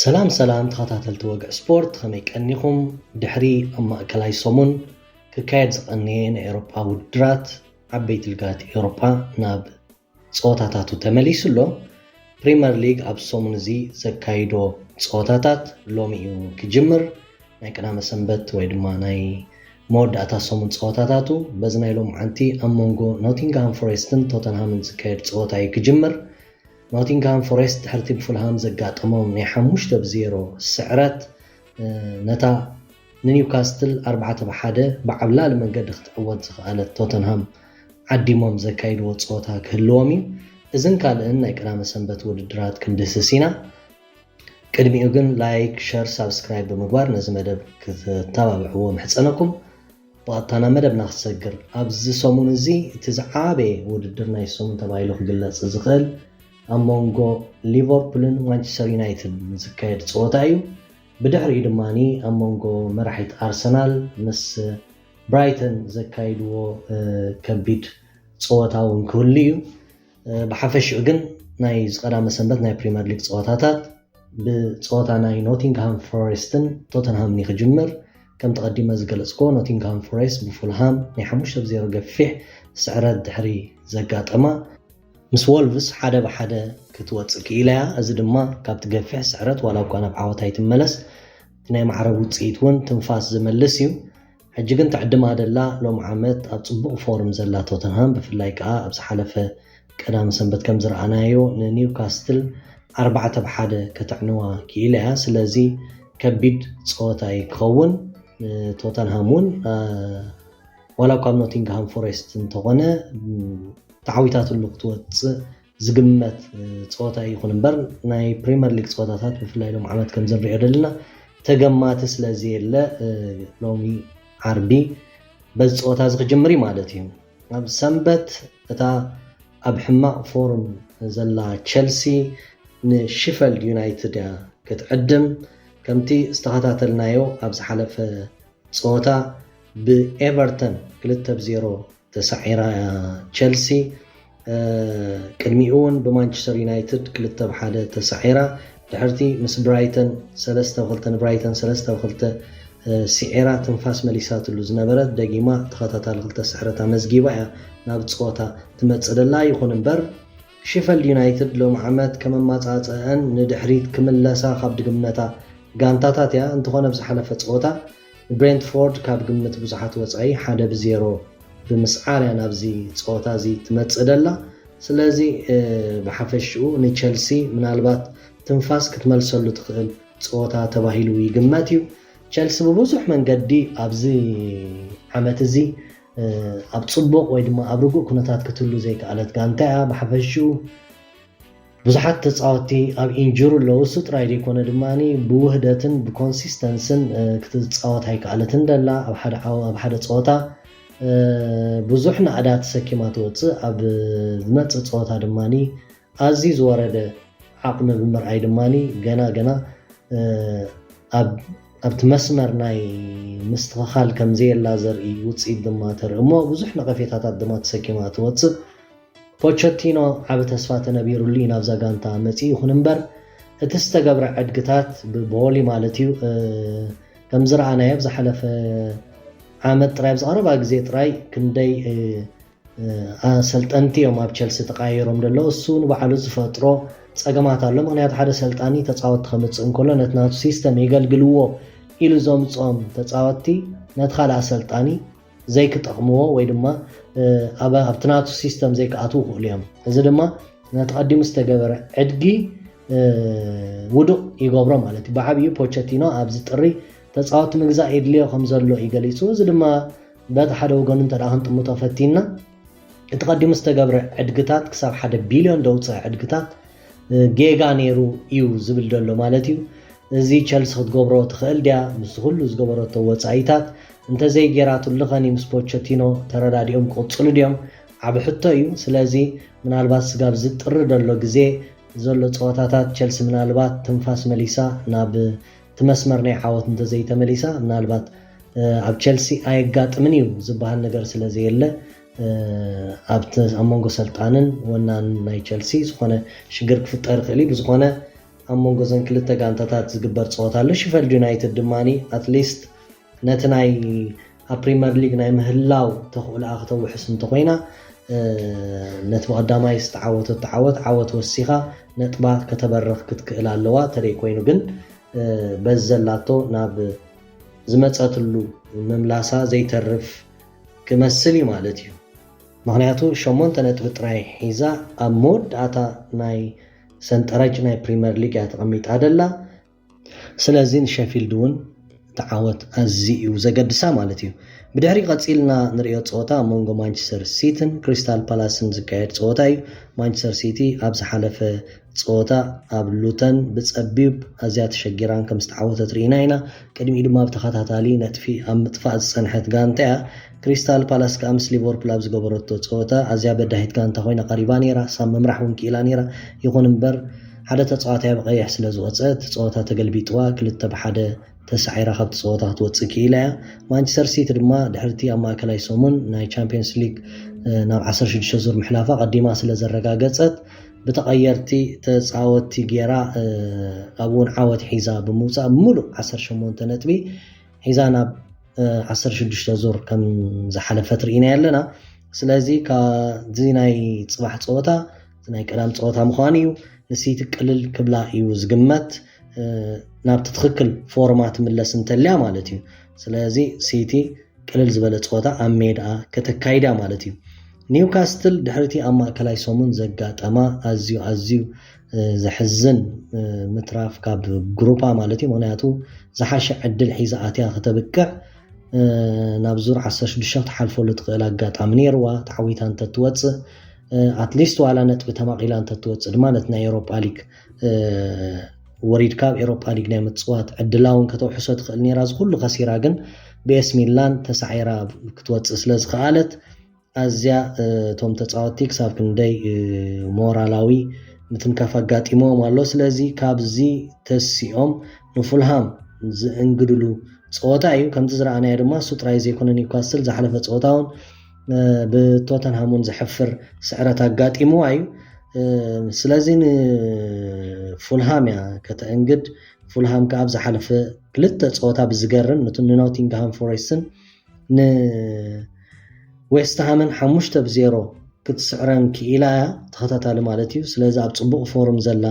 ሰላም ሰላም ተኸታተልቲ ወግዒ ስፖርት፣ ከመይ ቀኒኹም? ድሕሪ ኣብ ማእከላይ ሰሙን ክካየድ ዝቐነየ ናይ ኤውሮጳ ውድድራት፣ ዓበይቲ ሊጋት ኤውሮጳ ናብ ጸወታታቱ ተመሊሱ ኣሎ። ፕሪመር ሊግ ኣብ ሰሙን እዚ ዘካይዶ ጸወታታት ሎሚ እዩ ክጅምር። ናይ ቀዳመ ሰንበት ወይ ድማ ናይ መወዳእታ ሰሙን ጸወታታቱ በዚ ናይ ሎምዓንቲ ኣብ መንጎ ኖቲንግሃም ፎሬስትን ቶተንሃምን ዝካየድ ጸወታ እዩ ክጅምር። ኖቲንግሃም ፎሬስት ድሕርቲ ብፉልሃም ዘጋጠሞም ናይ ሓሙሽተ ብዜሮ ስዕረት፣ እ፣ ነታ ንኒውካስትል ኣርባዕተ ብሓደ ብዓብላሊ መንገዲ ክትዕወት ዝኸኣለት ቶተንሃም ዓዲሞም ዘካይድዎ ጸወታ ክህልዎም እዩ። እዝን ካልእን ናይ ቀዳመ ሰንበት ውድድራት ክንድህስስ ኢና። ቅድሚኡ ግን ላይክ፣ ሸር፣ ሳብስክራይብ ብምግባር ነዚ መደብ ክትተባብዕዎ ምሕጸነኩም። ብቐጥታ ናብ መደብና ክሰግር፣ ኣብዚ ሰሙን እዚ እቲ ዝዓበየ ውድድር ናይ ሰሙን ተባሂሉ ክግለጽ ዝኽእል ኣብ መንጎ ሊቨርፑልን ማንቸስተር ዩናይትድ ዝካየድ ጸወታ እዩ። ብድሕሪኡ ድማ ኣብ መንጎ መራሒት ኣርሰናል ምስ ብራይተን ዘካይድዎ፣ እ፣ ከቢድ ጸወታ እውን ክህሉ እዩ። እ፣ ብሓፈሽኡ ግን ናይ ዝቀዳመ ሰንበት ናይ ፕሪምየር ሊግ ጸወታታት ብጸወታ ናይ ኖቲንግሃም ፎሬስትን ቶተንሃምን እዩ ክጅምር። ከምቲ ቀዲመ ዝገለጽክዎ፣ ኖቲንግሃም ፎሬስት ብፉልሃም ናይ ሓሙሽተ ብዜሮ ገፊሕ ስዕረት ድሕሪ ዘጋጠማ፣ ምስ ወልቭስ ሓደ ብሓደ ክትወጽእ ክኢላ እያ። እዚ ድማ ካብቲ ገፊሕ ስዕረት ዋላ እኳ ናብ ዓወት ኣይትመለስ፣ እቲ ናይ ማዕረብ ውጽኢት እውን ትንፋስ ዝመልስ እዩ። ሕጂ ግን ትዕድማ ደላ ሎም ዓመት ኣብ ጽቡቕ ፎርም ዘላ ቶተንሃም፣ ብፍላይ ከኣ ኣብ ዝሓለፈ ቀዳም ሰንበት ከም ዝረኣናዮ ንኒውካስትል ኣርባዕተ ብሓደ ከተዕንዋ ክኢላ እያ። ስለዚ ከቢድ ጸወታ እዩ ክኸውን። ቶተንሃም እውን፣ እ፣ ዋላ እኳ ኣብ ኖቲንግሃም ፎሬስት እንተኾነ፣ ም፣ ተዓዊታትሉ ክትወጽእ ዝግመት፣ እ፣ ጸወታ ይኹን እምበር፣ ናይ ፕሪምየር ሊግ ጸወታታት ብፍላይ ሎም ዓመት ከም ዝንሪኦ ዘለና ተገማቲ ስለ ዘየለ፣ እ፣ ሎሚ ዓርቢ በዚ ጸወታ እዚ ክጅምር እዩ ማለት እዩ። ኣብ ሰንበት እታ ኣብ ሕማቕ ፎርም ዘላ ቸልሲ ንሺፈልድ ዩናይትድ እያ ክትዕድም። ከምቲ ዝተኸታተልናዮ ኣብ ዝሓለፈ ጸወታ ብኤቨርተን ክልተ ብ ዜሮ ተሳዒራ እያ ቸልሲ። እ፣ ቅድሚኡ እውን ብማንቸስተር ዩናይትድ ክልተ ብ ሓደ ተሳዒራ፣ ድሕርቲ ምስ ብራይተን ሰለስተ ብ ክልተ፣ ንብራይተን ሰለስተ ብ ክልተ፣ እ፣ ስዒራ ትንፋስ መሊሳትሉ ዝነበረት፣ ደጊማ ተኸታታሊ ክልተ ስዕረት ኣመዝጊባ እያ ናብ ጸወታ ትመጽእ ደላ። ይኹን እምበር፣ ሺፈልድ ዩናይትድ ሎም ዓመት ከም ኣማጻጽኣን ንድሕሪት ክምለሳ ካብ ድግመታ ጋንታታት እያ። እንተኾነ፣ ኣብ ዝሓለፈ ጸወታ ብሬንትፎርድ ካብ ግምት ብዙሓት ወጻኢ ሓደ ብ ዜሮ ብምስዓር እያ ናብዚ ጸወታ እዚ ትመጽእ ደላ። ስለዚ፣ እ፣ ብሓፈሽኡ ንቸልሲ ምናልባት ትንፋስ ክትመልሰሉ ትኽእል ጸወታ ተባሂሉ ይግመት እዩ። ቸልሲ ብብዙሕ መንገዲ ኣብዚ ዓመት እዚ፣ እ፣ ኣብ ጽቡቕ ወይ ድማ ኣብ ርጉእ ኩነታት ክትህሉ ዘይከኣለት ጋንታ እያ። ብሓፈሽኡ ብዙሓት ተጻወትቲ ኣብ ኢንጁሪ ኣለዉ። እሱ ጥራይ ዘይኮነ ድማ ብውህደትን ብኮንሲስተንስን፣ እ፣ ክትጻወት ኣይከኣለትን ደላ። ኣብ ሓደ ዓው-፣ ኣብ ሓደ ጸወታ፣ እ፣ ብዙሕ ናእዳ ተሰኪማ ትወጽእ። ኣብ ዝመጽእ ጸወታ ድማ ኣዝዩ ዝወረደ ዓቕሚ ብምርኣይ ድማ ገና ገና፣ እ፣ ኣብ፣ ኣብቲ መስመር ናይ ምስትኽኻል ከም ዘየላ ዘርኢ ውጽኢት ድማ ተርኢ እሞ፣ ብዙሕ ነቐፌታታት ድማ ተሰኪማ ትወጽእ። ፖቸቲኖ ዓቢ ተስፋ ተነቢሩሉ እዩ ናብዛ ጋንታ መጺኡ። ይኹን እምበር፣ እቲ ዝተገብረ ዕድግታት ብቦሊ ማለት እዩ፣ እ፣ ከም ዝረኣናዮ ኣብ ዝሓለፈ ዓመት ጥራይ፣ ኣብዚ ቀረባ ግዜ ጥራይ ክንደይ፣ እ፣ እ፣ ኣሰልጠንቲ እዮም ኣብ ቸልሲ ተቀያይሮም ዘለዉ። እሱ ንባዕሉ ዝፈጥሮ ጸገማት ኣሎ። ምኽንያቱ ሓደ ሰልጣኒ ተጻወትቲ ከምጽእ እንከሎ ነቲ ናቱ ሲስተም የገልግልዎ ኢሉ ዘምጽኦም ተጻወትቲ ነቲ ካልእ ኣሰልጣኒ ዘይክጠቕምዎ ወይ ድማ፣ እ፣ ኣብ፣ ኣብቲ ናቱ ሲስተም ዘይክኣትዉ ይኽእሉ እዮም። እዚ ድማ ነቲ ቀዲሙ ዝተገበረ ዕድጊ፣ እ፣ ውዱቕ ይገብሮ ማለት እዩ። ብዓብዩ ፖቸቲኖ ኣብዚ ጥሪ ተጻወትቲ ምግዛእ የድልዮ ከም ዘሎ እዩ ገሊጹ። እዚ ድማ በቲ ሓደ ወገኑ እንተ ደኣ ክንጥምቶ ፈቲንና፣ እቲ ቀዲሙ ዝተገብረ ዕድግታት ክሳብ ሓደ ቢልዮን ዘውጽአ ዕድግታት፣ እ፣ ጌጋ ነይሩ እዩ ዝብል ዘሎ ማለት እዩ። እዚ ቸልሲ ክትገብሮ ትኽእል ድያ? ምስዚ ኩሉ ዝገበረቶ ወጻኢታት እንተዘይጌራትሉ ኸኒ ምስ ፖቸቲኖ ተረዳዲኦም ክቕጽሉ ድዮም? ዓቢ ሕቶ እዩ። ስለዚ ምናልባት ስጋብ ዝጥሪ ዘሎ ግዜ ዘሎ ጸወታታት ቸልሲ ምናልባት ትንፋስ መሊሳ ናብ እቲ መስመር ናይ ዓወት እንተዘይተመሊሳ፣ ምናልባት፣ እ፣ ኣብ ቸልሲ ኣየጋጥምን እዩ ዝበሃል ነገር ስለ ዘየለ፣ እ፣ ኣብቲ፣ ኣብ መንጎ ሰልጣንን ወናን ናይ ቸልሲ ዝኾነ ሽግር ክፍጠር ይኽእል እዩ። ብዝኾነ ኣብ መንጎ ዘን ክልተ ጋንታታት ዝግበር ፀወታ ኣሎ። ሽፈልድ ዩናይትድ ድማ ኣትሊስት ነቲ ናይ ኣብ ፕሪመር ሊግ ናይ ምህላው ተኽእሎኣ ክተውሕስ እንተኮይና ነቲ ብቐዳማይ ዝተዓወተቶ ዓወት ዓወት ወሲኻ ነጥባ ከተበርኽ ክትክእል ኣለዋ። ተደይ ኮይኑ ግን በዚ ዘላቶ ናብ ዝመፀትሉ ምምላሳ ዘይተርፍ ክመስል እዩ ማለት እዩ። ምክንያቱ ሸሞንተ ነጥቢ ጥራይ ሒዛ ኣብ መወዳእታ ናይ ሰንጠረጅ ናይ ፕሪመር ሊግ እያ ተቐሚጣ ደላ። ስለዚ ንሸፊልድ እውን ተዓወት ኣዝዩ እዩ ዘገድሳ ማለት እዩ። ብድሕሪ ቀፂልና ንሪኦ ፀወታ ኣብ መንጎ ማንቸስተር ሲትን ክሪስታል ፓላስን ዝካየድ ፀወታ እዩ። ማንቸስተር ሲቲ ኣብ ዝሓለፈ ፀወታ ኣብ ሉተን ብፀቢብ ኣዝያ ተሸጊራን ከም ዝተዓወተት ርኢና ኢና። ቅድሚኡ ድማ ብተኸታታሊ ነጥፊ ኣብ ምጥፋእ ዝፀንሐት ጋንታ እያ። ክሪስታል ፓላስ ከዓ ምስ ሊቨርፑል ኣብ ዝገበረቶ ፀወታ ኣዝያ በዳሂት ጋንታ ኮይና ቀሪባ ነይራ። ሳብ ምምራሕ እውን ክኢላ ነይራ። ይኹን እምበር ሓደ ተፃዋታይ ብቐይሕ ስለ ዝወፀ እቲ ፀወታ ተገልቢጥዋ ክልተ ብሓደ ተሳዒራ ካብቲ ፀወታ ክትወፅእ ክኢላ እያ። ማንቸስተር ሲቲ ድማ ድሕርቲ ኣብ ማእከላይ ሰሙን ናይ ቻምፒየንስ ሊግ ናብ ዓሰርተ ሽዱሽተ ዙር ምሕላፋ ቀዲማ ስለ ዘረጋገፀት ብተቐየርቲ ተፃወትቲ ገይራ ኣብኡ እውን ዓወት ሒዛ ብምውፃእ ሙሉእ ዓሰርተ ሸሞንተ ነጥቢ ሒዛ ናብ ዓሰርተ ሽዱሽተ ዙር ከም ዝሓለፈት ርኢና ኣለና። ስለዚ ካብዚ ናይ ፅባሕ ፀወታ ናይ ቀዳም ፀወታ ምዃኑ እዩ። ንሲቲ ቅልል ክብላ እዩ ዝግመት ናብቲ ትኽክል ፎርማ ትምለስ እንተልያ ማለት እዩ። ስለዚ ሲቲ ቅልል ዝበለ ፀወታ ኣብ ሜድኣ ከተካይዳ ማለት እዩ። ኒውካስትል ድሕሪቲ ኣብ ማእከላይ ሰሙን ዘጋጠማ ኣዝዩ ኣዝዩ ዘሕዝን ምትራፍ ካብ ግሩፓ ማለት እዩ። ምክንያቱ ዝሓሸ ዕድል ሒዛ ኣትያ ከተብቅዕ ናብ ዙር ዓሰርተ ሽዱሽተ ክትሓልፈሉ ትኽእል ኣጋጣሚ ነይርዋ። ተዓዊታ እንተትወፅእ ኣትሊስት ዋላ ነጥቢ ተማቒላ እንተትወፅእ ድማ ነቲ ናይ ኤሮፓ ሊግ ወሪድካ ኣብ ኤሮፓ ሊግ ናይ ምፅዋት ዕድላ እውን ከተውሕሶ ትኽእል ነይራ። እዚ ኩሉ ከሲራ ግን ብኤስ ሚላን ተሳዒራ ክትወፅእ ስለ ዝኸኣለት ኣዝያ እቶም ተፃወትቲ ክሳብ ክንደይ ሞራላዊ ምትንካፍ ኣጋጢሞም ኣሎ። ስለዚ ካብዚ ተሲኦም ንፉልሃም ዝእንግድሉ ፀወታ እዩ። ከምቲ ዝረኣናዮ ድማ እሱ ጥራይ ዘይኮነ ኒውካስትል ዝሓለፈ ፀወታ እውን ብቶተንሃም እውን ዘሕፍር ስዕረት ኣጋጢምዋ እዩ። ስለዚ ንፉልሃም እያ ከተእንግድ። ፉልሃም ከዓ ኣብ ዝሓለፈ ክልተ ፀወታ ብዝገርም ንኖቲንግሃም ፎሬስትን ንዌስትሃምን ሓሙሽተ ብዜሮ ክትስዕረን ክኢላ እያ ተኸታታሊ ማለት እዩ። ስለዚ ኣብ ፅቡቕ ፎርም ዘላ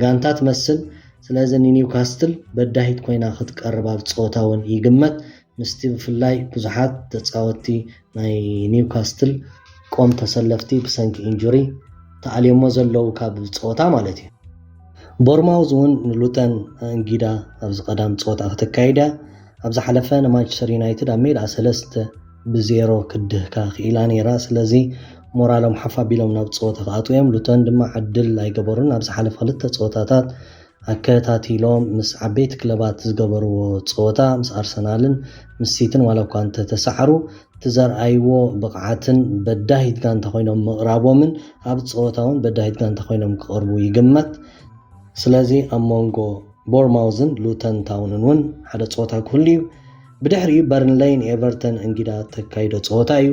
ጋንታ ትመስል። ስለዚ ንኒውካስትል በዳሂት ኮይና ክትቀርብ ኣብ ፀወታ እውን ይግመት። ምስቲ ብፍላይ ብዙሓት ተፃወትቲ ናይ ኒውካስትል ቆም ተሰለፍቲ ብሰንኪ ኢንጁሪ ተኣልዮሞ ዘለዉ ካብ ፀወታ ማለት እዩ። ቦርማውዝ እውን ንሉተን ኣእንጊዳ ኣብዚ ቀዳም ፀወታ ከተካይዳ ኣብ ዝሓለፈ ንማንቸስተር ዩናይትድ ኣብ ሜዳ ሰለስተ ብዜሮ ክድህካ ክኢላ ነይራ። ስለዚ ሞራሎም ሓፍ ኣቢሎም ናብ ፀወታ ክኣትዉ እዮም። ሉተን ድማ ዕድል ኣይገበሩን። ኣብ ዝሓለፈ ክልተ ፀወታታት ኣከታቲሎም ምስ ዓበይቲ ክለባት ዝገበርዎ ፀወታ ምስ ኣርሰናልን ምስ ሲትን ዋላ እኳ እንተተሳዕሩ እቲ ዘርኣይዎ ብቕዓትን በዳሂት ጋንታ ኮይኖም ምቕራቦምን ኣብ ፀወታ እውን በዳሂት ጋንታ ኮይኖም ክቐርቡ ይግመት። ስለዚ ኣብ መንጎ ቦርማውዝን ሉተን ታውንን እውን ሓደ ፀወታ ክህሉ እዩ። ብድሕሪኡ በርንለይ ንኤቨርተን እንጊዳ ተካይዶ ፀወታ እዩ።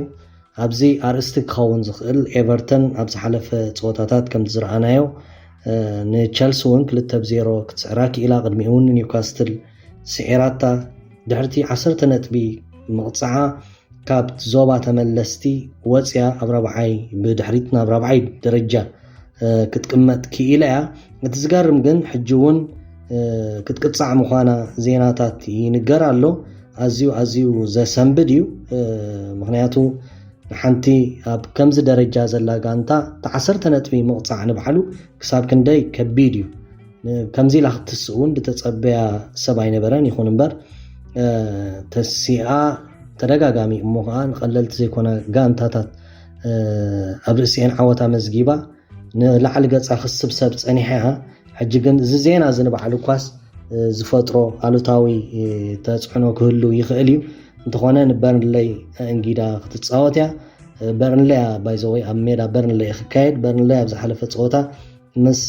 ኣብዚ ኣርእስቲ ክኸውን ዝኽእል ኤቨርተን ኣብ ዝሓለፈ ፀወታታት ከምቲ ዝረኣናዮ ንቸልሲ እውን ክልተ ብዜሮ ክትስዕራ ክኢላ። ቅድሚኡ እውን ንኒውካስትል ስዒራታ። ድሕርቲ ዓሰርተ ነጥቢ ምቕፅዓ ካብ ዞባ ተመለስቲ ወፅያ ኣብ ራብዓይ ብድሕሪት ናብ ራብዓይ ደረጃ ክትቅመጥ ክኢላ እያ። እቲ ዝገርም ግን ሕጂ እውን ክትቅፃዕ ምዃና ዜናታት ይንገር ኣሎ። ኣዝዩ ኣዝዩ ዘሰንብድ እዩ። ምክንያቱ ንሓንቲ ኣብ ከምዚ ደረጃ ዘላ ጋንታ እቲ ዓሰርተ ነጥቢ ምቕፃዕ ንባዕሉ ክሳብ ክንደይ ከቢድ እዩ። ከምዚ ኢላ ክትስእ እውን ዝተፀበያ ሰብ ኣይነበረን። ይኹን እምበር ተሲኣ ተደጋጋሚ እሞ ከዓ ንቐለልቲ ዘይኮና ጋንታታት ኣብ ርእሲኤን ዓወት ኣመዝጊባ ንላዕሊ ገፃ ክስብሰብ ፀኒሓ እያ። ሕጂ ግን እዚ ዜና እዚ ንባዕሉ እኳስ ዝፈጥሮ ኣሉታዊ ተፅዕኖ ክህሉ ይኽእል እዩ። እንተኾነ ንበርንለይ ኣእንጊዳ ክትፃወት እያ። በርንለይ እያ ባይዘወይ ኣብ ሜዳ በርንለይ ክካየድ። በርንለይ ኣብ ዝሓለፈ ፀወታ ምስ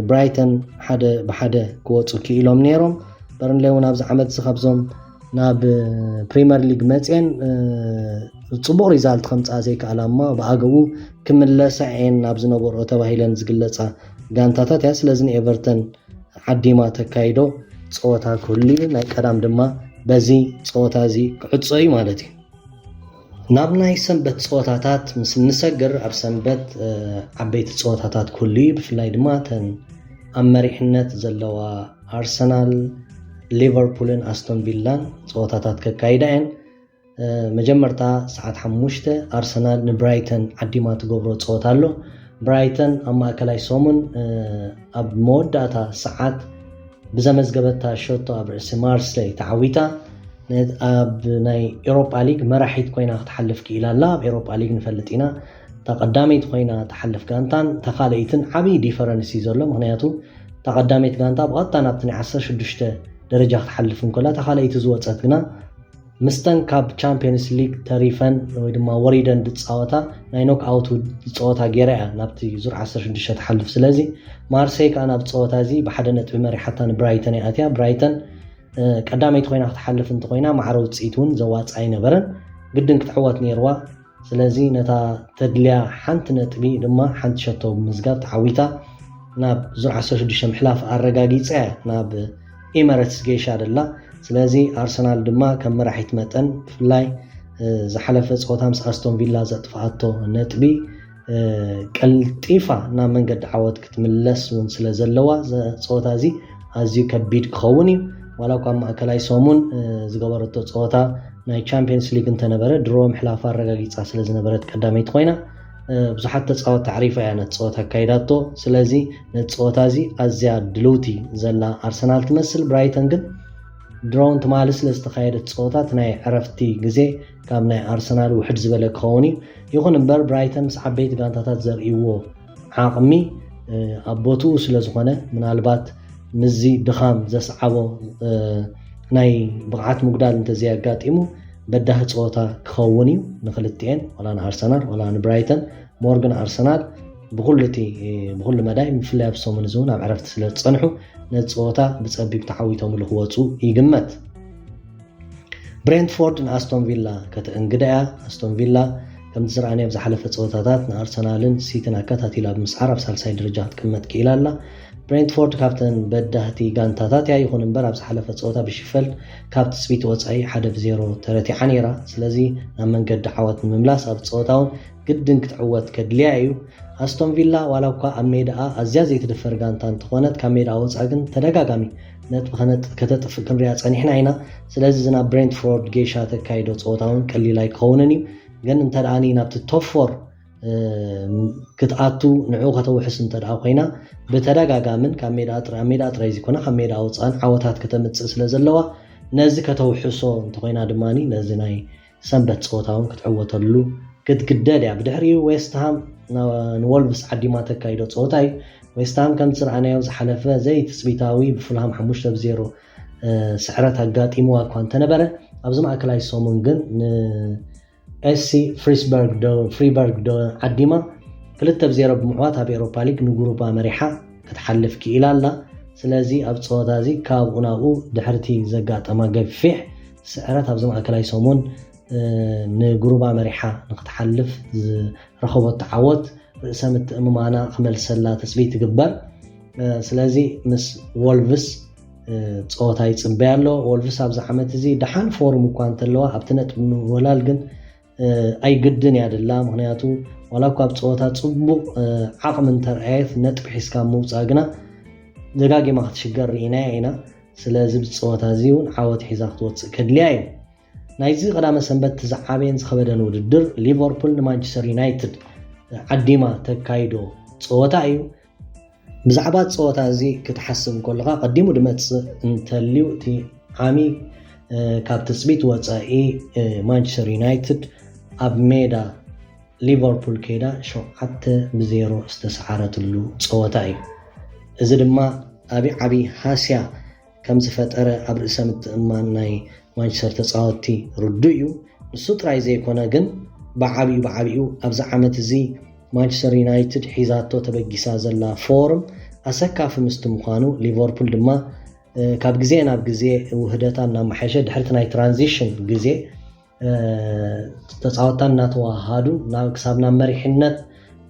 ብራይተን ሓደ ብሓደ ክወፁ ክኢሎም ነይሮም። በርንለይ እውን ኣብዚ ዓመት እዚ ካብዞም ናብ ፕሪመር ሊግ መፅየን ፅቡቕ ሪዛልት ከምፅኣ ዘይከኣላ እሞ ብኣገቡ ክምለሳ እየን ናብ ዝነበርኦ ተባሂለን ዝግለፃ ጋንታታት እያ። ስለዚ ንኤቨርተን ዓዲማ ተካይዶ ፀወታ ክህሉ እዩ። ናይ ቀዳም ድማ በዚ ፀወታ እዚ ክዕፆ እዩ ማለት እዩ። ናብ ናይ ሰንበት ፀወታታት ምስ እንሰግር፣ ኣብ ሰንበት ዓበይቲ ፀወታታት ክህሉ እዩ። ብፍላይ ድማ ተን ኣብ መሪሕነት ዘለዋ ኣርሰናል፣ ሊቨርፑልን ኣስቶን ቪላን ፀወታታት ከካይዳ እየን። መጀመርታ ሰዓት ሓሙሽተ ኣርሰናል ንብራይተን ዓዲማ ትገብሮ ፀወታ ኣሎ። ብራይተን ኣብ ማእከላይ ሰሙን ኣብ መወዳእታ ሰዓት ብዘመዝገበታ ሸቶ ኣብ ርእሲ ማርሴይ ተዓዊታ ኣብ ናይ ኤሮፓ ሊግ መራሒት ኮይና ክትሓልፍ ክኢላ ኣላ። ኣብ ኤሮፓ ሊግ ንፈልጥ ኢና፣ እታ ቀዳመይቲ ኮይና ትሓልፍ ጋንታን እታ ካልኣይትን ዓብዪ ዲፈረንስ እዩ ዘሎ። ምክንያቱ እታ ቀዳመይቲ ጋንታ ብቐጥታ ናብቲ ናይ ዓሰርተ ሽዱሽተ ደረጃ ክትሓልፍ እንከላ፣ እታ ካልኣይቲ ዝወፀት ግና ምስተን ካብ ቻምፒየንስ ሊግ ተሪፈን ወይ ድማ ወሪደን ዝፃወታ ናይ ኖክ ኣውት ዝፀወታ ገይራ እያ ናብቲ ዙር ዓሰርተ ሽዱሽተ ትሓልፍ። ስለዚ ማርሴይ ከዓ ናብ ፀወታ እዚ ብሓደ ነጥቢ መሪሓታ ንብራይተን እያ ኣትያ። ብራይተን ቀዳመይቲ ኮይና ክትሓልፍ እንተኮይና ማዕረ ውፅኢት እውን ዘዋፅእ ኣይነበረን፣ ግድን ክትዕወት ነይርዋ። ስለዚ ነታ ተድልያ ሓንቲ ነጥቢ ድማ ሓንቲ ሸቶ ብምዝጋብ ተዓዊታ ናብ ዙር ዓሰርተ ሽዱሽተ ምሕላፍ ኣረጋጊፃ እያ ናብ ኤመረትስ ገይሻ ደላ። ስለዚ ኣርሰናል ድማ ከም መራሒት መጠን ብፍላይ ዝሓለፈ ፀወታ ምስ ኣስቶን ቪላ ዘጥፍኣቶ ነጥቢ ቀልጢፋ ናብ መንገዲ ዓወት ክትምለስ እውን ስለ ዘለዋ፣ እዚ ፀወታ እዚ ኣዝዩ ከቢድ ክኸውን እዩ። ዋላ እኳ ኣብ ማእከላይ ሰሙን ዝገበረቶ ፀወታ ናይ ቻምፒየንስ ሊግ እንተነበረ ድሮ ምሕላፋ ኣረጋጊፃ ስለ ዝነበረት ቀዳመይቲ ኮይና፣ ብዙሓት ተፃወት ኣዕሪፋ እያ ነቲ ፀወታ ኣካይዳቶ። ስለዚ ነቲ ፀወታ እዚ ኣዝያ ድልውቲ ዘላ ኣርሰናል ትመስል። ብራይተን ግን ድሮውን ትማሊ ስለ ዝተኻየደት ፀወታ እቲ ናይ ዕረፍቲ ግዜ ካብ ናይ ኣርሰናል ውሕድ ዝበለ ክኸውን እዩ። ይኹን እምበር ብራይተን ምስ ዓበይቲ ጋንታታት ዘርእይዎ ዓቕሚ ኣብ ቦትኡ ስለ ዝኾነ፣ ምናልባት ምስዚ ድኻም ዘስዓቦ ናይ ብቕዓት ምጉዳል እንተዘየጋጢሙ በዳሂ ፀወታ ክኸውን እዩ ንክልቲኤን፣ ዋላ ንኣርሰናል ዋላ ንብራይተን። ሞር ግን ኣርሰናል ብኩሉ እቲ ብኩሉ መዳይ ብፍላይ ኣብ ሰሙን እዚ እውን ኣብ ዕረፍቲ ስለ ዝፀንሑ ነቲ ፀወታ ብፀቢብ ተዓዊቶምሉ ክወፁ ይግመት። ብሬንትፎርድ ንኣስቶን ቪላ ከተእንግዳ እያ። ኣስቶን ቪላ ከምቲ ዝረኣናዮ ኣብ ዝሓለፈ ፀወታታት ንኣርሰናልን ሲቲን ኣከታቲላ ብምስዓር ኣብ ሳልሳይ ደረጃ ክትቅመጥ ክኢላ ኣላ። ብሬንትፎርድ ካብተን በዳህቲ ጋንታታት እያ። ይኹን እምበር ኣብ ዝሓለፈ ፀወታ ብሽፈልድ ካብ ትፅቢት ወፃኢ ሓደ ብዜሮ ተረቲዓ ነይራ። ስለዚ ናብ መንገዲ ዓወት ንምምላስ ኣብ ፀወታ እውን ግድን ክትዕወት ከድልያ እዩ። ኣስቶን ቪላ ዋላ እኳ ኣብ ሜዳኣ ኣዝያ ዘይትድፈር ጋንታ እንተኾነት ካብ ሜዳኣ ወፃ ግን ተደጋጋሚ ነጥቢ ከተጥፍእ ክንሪኣ ፀኒሕና ኢና። ስለዚ እዚ ናብ ብሬንትፎርድ ጌሻ ተካይዶ ፀወታ እውን ቀሊል ኣይክኸውንን እዩ። ግን እንተ ደኣ ናብቲ ቶፕ ፎር ክትኣቱ ንዕኡ ከተውሕስ እንተ ደኣ ኮይና ብተደጋጋምን ካብ ሜዳ ኣብ ሜዳ ጥራይ ዘይኮነ ካብ ሜዳ ወፃን ዓወታት ከተምፅእ ስለ ዘለዋ ነዚ ከተውሕሶ እንተኮይና ድማ ነዚ ናይ ሰንበት ፀወታ እውን ክትዕወተሉ ክትግደድ እያ። ብድሕሪኡ ዌስትሃም ንወልቭስ ዓዲማ ተካይዶ ፀወታ እዩ። ዌስትሃም ከም ዝረኣናዮ ዝሓለፈ ዘይትፅቢታዊ ብፉልሃም ሓሙሽተ ብዜሮ ስዕረት ኣጋጢምዋ እኳ እንተነበረ ኣብዚ ማእከላይ ሰሙን ግን ንኤስሲ ፍሪስበርግ ፍሪበርግ ዓዲማ ክልተ ብዜሮ ብምዕዋት ኣብ ኤሮፓ ሊግ ንጉሩባ መሪሓ ክትሓልፍ ክኢላ ኣላ። ስለዚ ኣብ ፀወታ እዚ ካብኡ ናብኡ ድሕርቲ ዘጋጠማ ገፊሕ ስዕረት ኣብዚ ማእከላይ ሰሙን ንጉሩባ መሪሓ ንክትሓልፍ ዝረኸበቶ ዓወት ርእሰ ምትእምማና ክመልሰላ ትፅቢት ይግበር። ስለዚ ምስ ወልቭስ ፀወታ ይፅበያ ኣሎ። ወልቭስ ኣብዚ ዓመት እዚ ደሓን ፎርም እኳ እንተለዋ ኣብቲ ነጥቢ ምውህላል ግን ኣይግድን እያ ድላ። ምክንያቱ ዋላ እኳ ኣብ ፀወታ ፅቡቕ ዓቕሚ እንተረኣየት ነጥቢ ሒዝካ ምውፃእ ግና ደጋጊማ ክትሽገር ርኢናያ ኢና። ስለዚ ብፀወታ እዚ እውን ዓወት ሒዛ ክትወፅእ ከድልያ እዩ። ናይዚ ቀዳመ ሰንበት ዝዓበየን ዝኸበደን ውድድር ሊቨርፑል ንማንቸስተር ዩናይትድ ዓዲማ ተካይዶ ፀወታ እዩ። ብዛዕባ ፀወታ እዚ ክትሓስብ እንከለኻ ቀዲሙ ድመፅእ እንተልዩ እቲ ዓሚ ካብ ትፅቢት ወፃኢ ማንቸስተር ዩናይትድ ኣብ ሜዳ ሊቨርፑል ከይዳ ሸውዓተ ብዜሮ ዝተሰዓረትሉ ፀወታ እዩ። እዚ ድማ ዓቢ ዓቢ ሃስያ ከም ዝፈጠረ ኣብ ርእሰ ምትእምማን ናይ ማንቸስተር ተፃወትቲ ርዱእ እዩ። ንሱ ጥራይ ዘይኮነ ግን ብዓቢኡ ብዓቢኡ ኣብዚ ዓመት እዚ ማንቸስተር ዩናይትድ ሒዛቶ ተበጊሳ ዘላ ፎርም ኣሰካፊ ምስቲ ምዃኑ ሊቨርፑል ድማ ካብ ግዜ ናብ ግዜ ውህደታ እናመሓየሸ ድሕርቲ ናይ ትራንዚሽን ግዜ ተፃወትታ እናተዋሃዱ ክሳብ ናብ መሪሕነት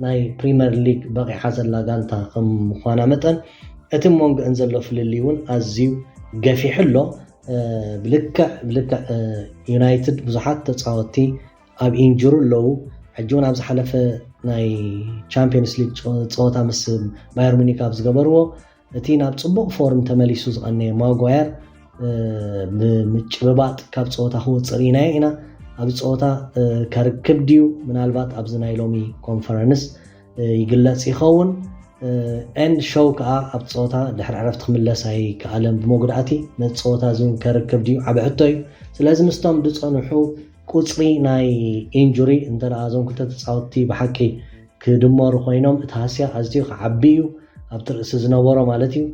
ናይ ፕሪምየር ሊግ በቒዓ ዘላ ጋንታ ከም ምዃና መጠን እቲ ሞንጎአን ዘሎ ፍልልይ እውን ኣዝዩ ገፊሑ ኣሎ። ብልክዕ ብልክዕ ዩናይትድ ብዙሓት ተፃወትቲ ኣብ ኢንጁሪ ኣለዉ። ሕጂ እውን ኣብ ዝሓለፈ ናይ ቻምፒዮንስ ሊግ ፀወታ ምስ ባየር ሙኒክ ኣብ ዝገበርዎ እቲ ናብ ፅቡቕ ፎርም ተመሊሱ ዝቐነየ ማጓየር ብምጭብባጥ ካብ ፀወታ ክወፅእ ርኢናዮ ኢና። ኣብ ፀወታ ከርክብ ድዩ? ምናልባት ኣብዚ ናይ ሎሚ ኮንፈረንስ ይግለፅ ይኸውን። ኤን ሾው ከዓ ኣብ ፀወታ ድሕሪ ዕረፍቲ ክምለስ ኣይከኣለን ብመጉዳእቲ። ነቲ ፀወታ እዚ እውን ከርክብ ድዩ? ዓቢ ሕቶ እዩ። ስለዚ ምስቶም ዝፀንሑ ቁፅሪ ናይ ኢንጁሪ እንተ ደኣ እዞም ክልተ ተፃወትቲ ብሓቂ ክድመሩ ኮይኖም እቲ ሃስያ ኣዝዩ ክዓቢ እዩ ኣብቲ ርእሲ ዝነበሮ ማለት እዩ።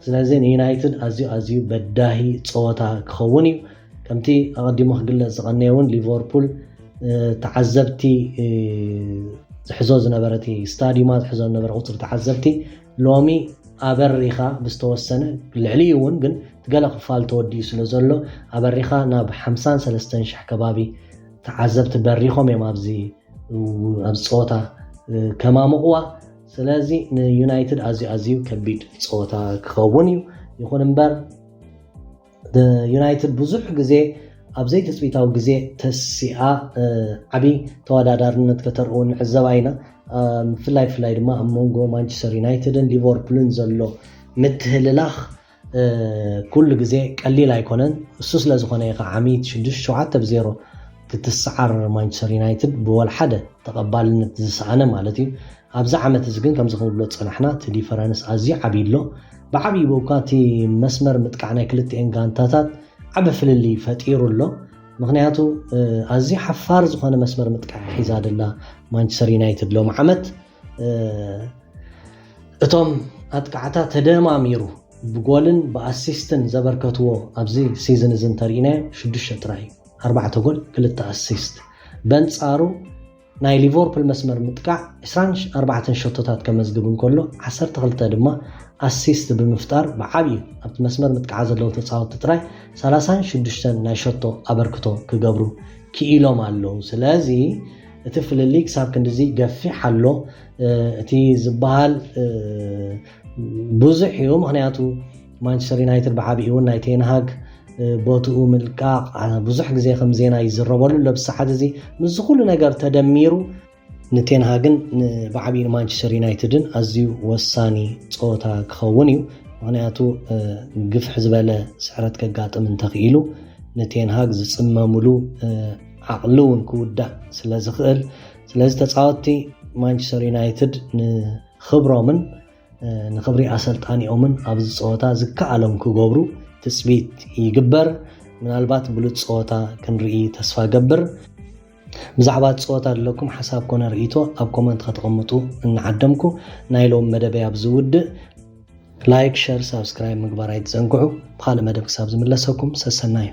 ስለዚ ንዩናይትድ ኣዝዩ ኣዝዩ በዳሂ ፀወታ ክኸውን እዩ። ከምቲ ኣቐዲሙ ክግለፅ ዝቐነየ እውን ሊቨርፑል ተዓዘብቲ ዝሕዞ ዝነበረ እቲ ስታዲማ ዝሕዞ ዝነበረ ቁፅሪ ተዓዘብቲ ሎሚ ኣበሪኻ ብዝተወሰነ ልዕሊኡ እውን ግን ገለ ክፋል ተወዲኡ ስለ ዘሎ ኣበሪኻ ናብ ሓምሳን ሰለስተን ሽሕ ከባቢ ተዓዘብቲ በሪኾም እዮም ኣብዚ ኣብዚ ፀወታ ከማምቕዋ። ስለዚ ንዩናይትድ ኣዝዩ ኣዝዩ ከቢድ ፀወታ ክኸውን እዩ። ይኹን እምበር ዩናይትድ ብዙሕ ግዜ ኣብ ዘይትፅቢታዊ ግዜ ተሲኣ ዓብዪ ተወዳዳርነት ከተርእውን ንዕዘባ ኢና። ብፍላይ ብፍላይ ድማ ኣብ መንጎ ማንቸስተር ዩናይትድን ሊቨርፑልን ዘሎ ምትህልላኽ ኩሉ ግዜ ቀሊል ኣይኮነን። እሱ ስለ ዝኾነ እዩ ከዓ ዓሚ ሽዱሽተ ሸውዓተ ብዜሮ ክትሰዓር ማንቸስተር ዩናይትድ ብወላ ሓደ ተቐባልነት ዝሰኣነ ማለት እዩ። ኣብዚ ዓመት እዚ ግን ከምዚ ክንብሎ ዝፀናሕና እቲ ዲፈረንስ ኣዝዩ ዓብዪ ኣሎ። ብዓብዪ ብእኳ እቲ መስመር ምጥቃዕ ናይ ክልቲኤን ጋንታታት ዓቢ ፍልልይ ፈጢሩ ኣሎ። ምክንያቱ ኣዝዩ ሓፋር ዝኾነ መስመር ምጥቃዕ ሒዛ ደላ ማንቸስተር ዩናይትድ ሎም ዓመት እቶም ኣጥቃዕታ ተደማሚሩ ብጎልን ብኣሲስትን ዘበርከትዎ ኣብዚ ሲዝን እዚ እንተርኢናዮ ሽዱሽተ ጥራይ እዩ። ኣርባዕተ ጎል ክልተ ኣሲስት። በንጻሩ ናይ ሊቨርፑል መስመር ምጥቃዕ ዕስራን ኣርባዕተን ሸቶታት ከመዝግብ እንከሎ ዓሰርተ ክልተ ድማ ኣሲስት ብምፍጣር ብዓብዩ ኣብቲ መስመር ምጥቃዕ ዘለዉ ተጻወትቲ ጥራይ ሰላሳን ሽዱሽተን ናይ ሸቶ ኣበርክቶ ክገብሩ ክኢሎም ኣለዉ። ስለዚ እቲ ፍልልይ ክሳብ ክንድዚ ገፊሕ ኣሎ። እቲ ዝበሃል ብዙሕ እዩ። ምክንያቱ ማንቸስተር ዩናይትድ ብዓብኡ እውን ናይ ቴንሃግ ቦትኡ ምልቃቕ ብዙሕ ግዜ ከም ዜና ይዝረበሉ ኣሎ። ብሰዓት እዚ ምስዚ ኩሉ ነገር ተደሚሩ ንቴንሃግን ብዓብኡ ንማንቸስተር ዩናይትድን ኣዝዩ ወሳኒ ፀወታ ክኸውን እዩ። ምክንያቱ ግፍሕ ዝበለ ስዕረት ከጋጥም እንተኽኢሉ ንቴንሃግ ዝፅመምሉ ዓቕሊ እውን ክውዳእ ስለ ዝኽእል፣ ስለዚ ተፃወትቲ ማንቸስተር ዩናይትድ ንኽብሮምን ንኽብሪ ኣሰልጣኒኦምን ኣብዚ ፀወታ ዝከኣሎም ክገብሩ ትፅቢት ይግበር። ምናልባት ብሉፅ ፀወታ ክንርኢ ተስፋ ገብር። ብዛዕባ እቲ ፀወታ ዘለኩም ሓሳብ ኮነ ርእይቶ ኣብ ኮመንት ከተቐምጡ እናዓደምኩ ናይ ሎም መደበይ ኣብዚ ውድእ። ላይክ፣ ሸር፣ ሳብስክራይብ ምግባር ኣይትዘንግዑ። ብኻልእ መደብ ክሳብ ዝምለሰኩም ሰሰናዩ።